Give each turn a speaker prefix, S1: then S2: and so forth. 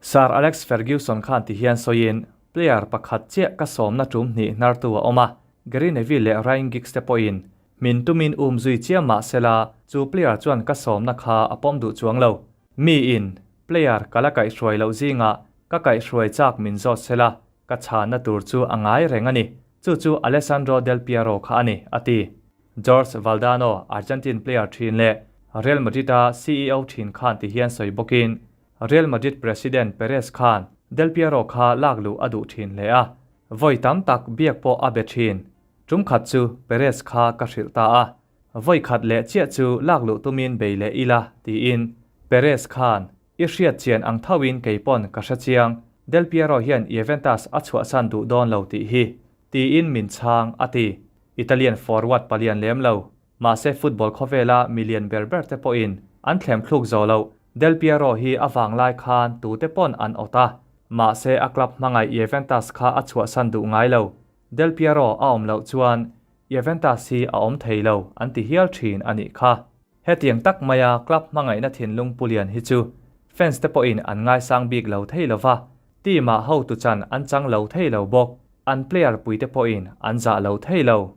S1: Sir Alex Ferguson khan ti hian sawiin, Player pakhat chiah ka sawmna tum hnih hnartu a awm a, Gary Neville leh Ryan Giggs te pawhin min tumin um zui chiam mah sela chu player chuan ka sawmna kha a pawm duh chuang lo. Miin player ka la kaihhruai loh zingah ka kaihhruai chak min zawt sela ka chhanna tur chu a ngai reng a ni. Chu chu Alessandro Del Piero kha a ni, a ti. George Valdano, Argentine player thin leh Real Madrid-a CEO thin khan ti hian sawi bawkin, Real Madrid president Perez khan Del Piero kha lak luh a duh thin hle a, vawi tam tak biak pawh a be thin. Tum khat chu Perez kha ka hrilh ta a, vawi khat leh chiah chu lak luh tumin bei leh ila tiin Perez khan I hriat chian ang thoin kei pawn ka hre chiang, Del Piero hian Juventus a chhuahsan duh dawn lo tih hi, tiin min chhang, a ti. Italian forward palian lem lo, mahse football khawvela milian ber ber te pawhin an thlem thluk zo lo. Del Piero hi a vanglai khan tute pawn an awt a, mahse a club hmangaih Juventus kha a chhuahsan duh ngai lo. Del Piero a awm loh chuan Juventus hi a awm thei lo an ti hial thin a nih kha. Hetiang tak maia club hmangaihna thinlung pu lian hi chu fans te pawhin an ngaisang bik lo thei lo va, team ah hotu chan an chang lo thei lo bawk, an player pui te pawhin an zah lo thei lo.